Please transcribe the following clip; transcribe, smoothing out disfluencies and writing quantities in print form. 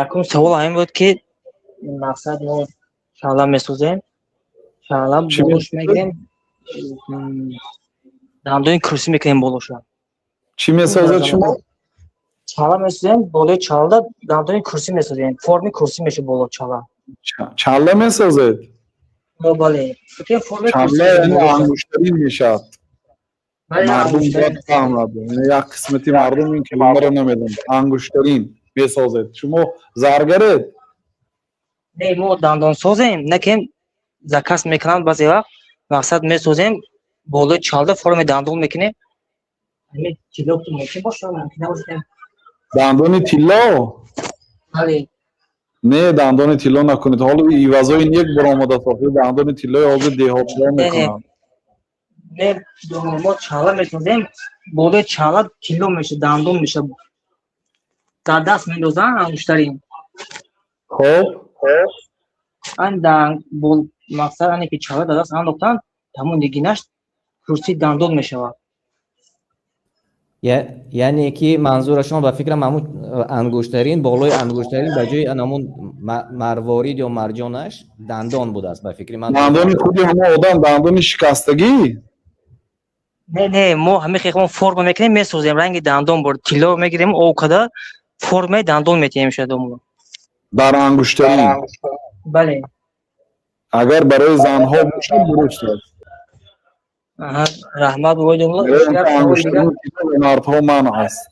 Якум савол ҳамин буд, ки мақсад мо чалла месозем, чалла Чӣ болош месозед? мегирем, дандони курсӣ мекунем болоша. Чӣ месозед шумо? Чалла месозем, болои чалла дандони курсӣ месозем, форми курсӣ меша боло чалла. Чалла месозед? Бале, форми курсӣ. Чалла яъне ангуштарин мешавад. Бале, мардум ангуштарин. Бояд фаҳмад, яъне як қисмати мардум ин калимаро намедонад. Ангуштарин месозед. Шумо заргаред? Не, мо дандонсозем, накем заказ мекунанд баъзе вақт. Мақсад, месозем, болои чалда форми дандон мекунем. Ҳамин тилло мумкин бошад, мумкин набошад? Дандони тилло? Бале. Не, дандони тилло накунед. Ҳоло ивазои нек баромадааст, охир дандони тиллои ҳозир деҳотиҳо Не, не. мекунанд. Не, мо чалла месозем, болои чалла тилло меша, дандон меша, дар даст мендозанд ангуштарин. Хоб. Ан бол мақсад ане ки чалла дар даст андохтанд, ҳамон нигинаш курсии дандон мешавад. Яъне ки манзурашон, ба фикрам, ҳамун ангуштарин, болои ангуштарин ба ҷои ҳамун марворид ё марҷонаш дандон будааст, ба фикри ман. Дандони худи ҳамон одам, дандони шикастагӣ? Не, мо ҳамин хел форма мекунем, месозем, ранги дандон бор тилло мегирем, об када формаи дандон метиҳем шадомро. Дар ангуштарин? Бале. Агар барои занҳо бошад, дуруст аст. Аҳа, раҳмат, бобои домла. Барои он ки ангуштарини тилло ба мардҳо манъ аст.